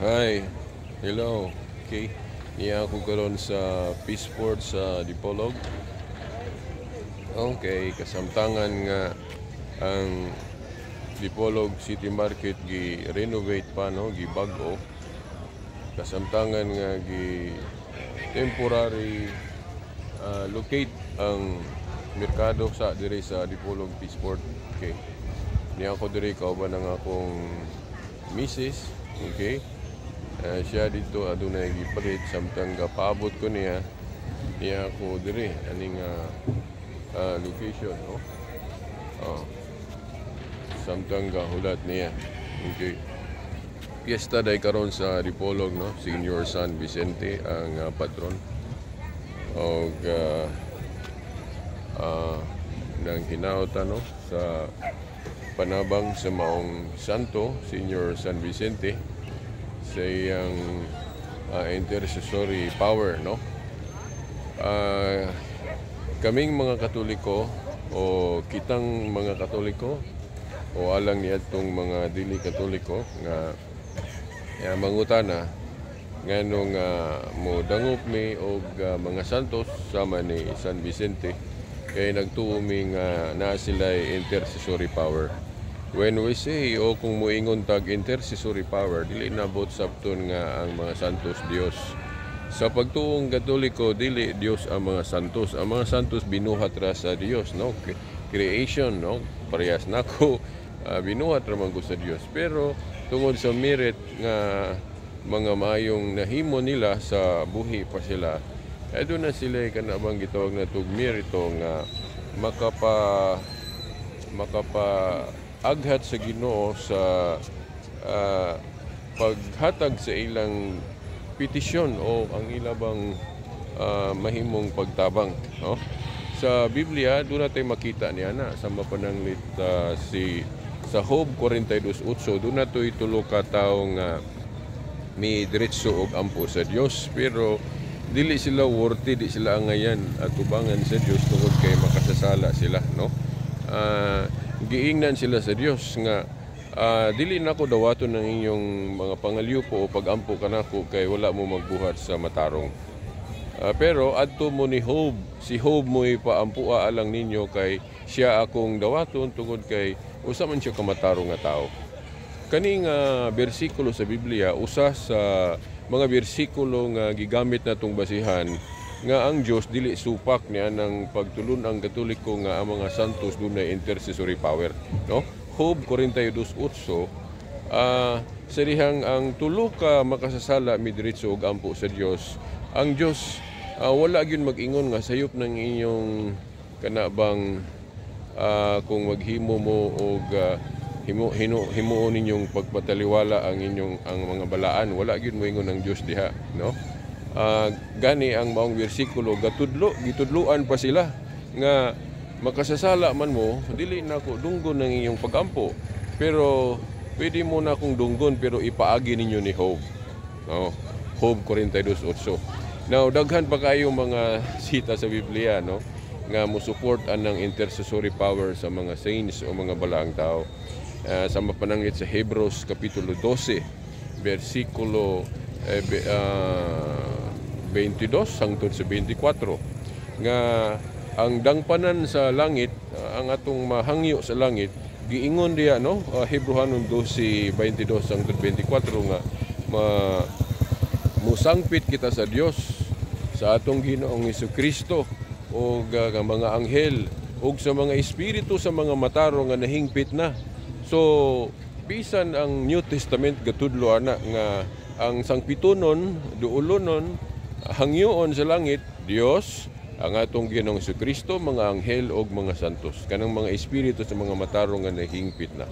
Hi. Hello. Okay. Niya ako karon sa Peaceport sa Dipolog. Okay, kasamtangan nga ang Dipolog City Market gi renovate pa, no, gibag-o. Kasamtangan nga gi temporary locate ang merkado sa diri sa Dipolog Peaceport. Okay. Niya ako diri kauban ang akong misis. Okay. Siya dito adunay gipalit samtang gapaabot ko niya, niya ako diri aning location, no. Oh. Samtang gahulat niya. Okay. Piyesta day karon sa Dipolog, no. Senior San Vicente ang patron. Og nang hinaot, no, sa panabang sa maong santo Senior San Vicente sa iyang intercessory power, no. Kaming mga Katoliko o kitang mga Katoliko o alang niadtong mga dili Katoliko nga mangutana nganong mo dangop mi og mga santos sama ni San Vicente, kay nagtuo mi nga naa sila intercessory power. When we say o kung moingon tag intercessory power, dili nabot sabton nga ang mga santos Dios. Sa pagtuong Katoliko, dili Dios ang mga santos. Ang mga santos binuhat ra sa Dios, no? Creation, no? Parehas nako, binuhat ra man ko sa Dios. Pero tungod sa merit nga mga maayong nahimo nila sa buhi pa sila, ay doon na sila kanabang gitawag na tug merito nga makapa aghat sa Ginoo sa paghatag sa ilang petisyon o ang ilabang mahimong pagtabang, no? Sa Biblia doon natin makita niya na sa mapananglit si sa Job 42:8, doon na tulo ka tawo nga mi diretso og ampo sa Dios, pero dili sila worthy, di sila angayan at tubangan sa Dios tungod kay makasasala sila, no. Giingnan sila sa Dios nga dili nako dawaton ang inyong mga pangalyupo o pagampo kanako kay wala mo magbuhat sa matarong. Pero adto mo ni Job, si Job mo ipaampoa alang ninyo kay siya akong dawaton tungod kay usa man siya kamatarong nga tao. Kaning bersikulo sa Biblia usa sa mga bersikulo nga gigamit natong basihan nga ang Dios dili supak niya ng pagtulun ang Katoliko nga ang mga santos dunay intercessory power, no. Job 42:8, sa dihang ang tulo ka makasasala midiretso og ampo sa Dios, ang Dios wala gyud mag-ingon nga sayop ng inyong kana bang kung maghimo mo og himo hino himuon ninyong pagpataliwala ang inyong ang mga balaan, wala gyud moingon ang Dios diha, no. Gani ang maong bersikulo gatudlo, gitudloan pa sila nga makasasala man mo, dili nako dunggon ng inyong pagampo, pero pwede mo na akong dunggon pero ipaagi ninyo ni Job, no. Job 42:8. Now, daghan pa kayo mga sita sa Biblia, no, nga mo support anang intercessory power sa mga saints o mga balaang tao. Sa mapanangit sa Hebreos kapitulo 12 bersikulo 22 hangtod sa 24 nga ang dangpanan sa langit, ang atong mahangyo sa langit, giingon diya, no, Hebreohanon 12:22 hangtod 24 nga ma musangpit kita sa Dios sa atong Ginoong Kristo og mga anghel ug sa mga espiritu sa mga matarong nga nahingpit na. So bisan ang New Testament gatudlo ana nga ang sangpitunon, duulonon, hangyoon sa langit, Dios, ang atong Ginoong Kristo, mga anghel ug mga santos, kanang mga espiritu sa mga matarong nga nahingpit na.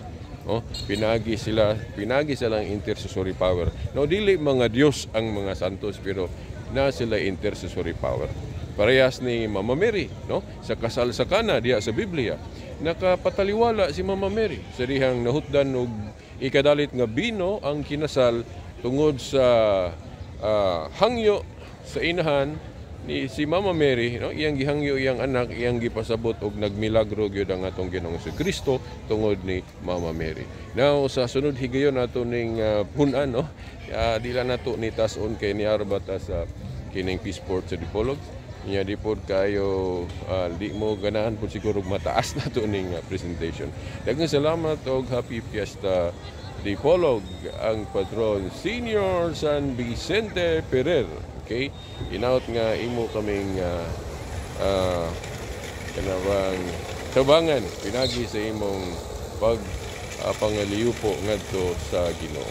Oh, pinagi sila, pinagi sila ang intercessory power. No, dili mga Dios ang mga santos pero na sila intercessory power. Parehas ni Mama Mary, no? Sa kasal sa Kana diya sa Biblia, nakapataliwala si Mama Mary sa dihang nahutdan og ikadalit nga bino ang kinasal tungod sa hangyo sa inahan. Ni si Mama Mary, no, iyang gihangyo iyang anak, iyang gipasabot og nagmilagro gyud ang atong Ginoong Kristo tungod ni Mama Mary. Now sa sunod higayon ato ning punan, no. Di lang nato ni tas-on kay niara ba ta sa kining Peace Port sa Dipolog. Nya di pod kayo di mo ganahan pod siguro mataas na to ning presentation. Daghang salamat og happy fiesta, Dipolog, ang patron Senior San Vicente Ferrer. Okay? Inaot nga imo kaming kanabang tabangan pinagi sa imong pag pangaliyupo ngadto sa Ginoo.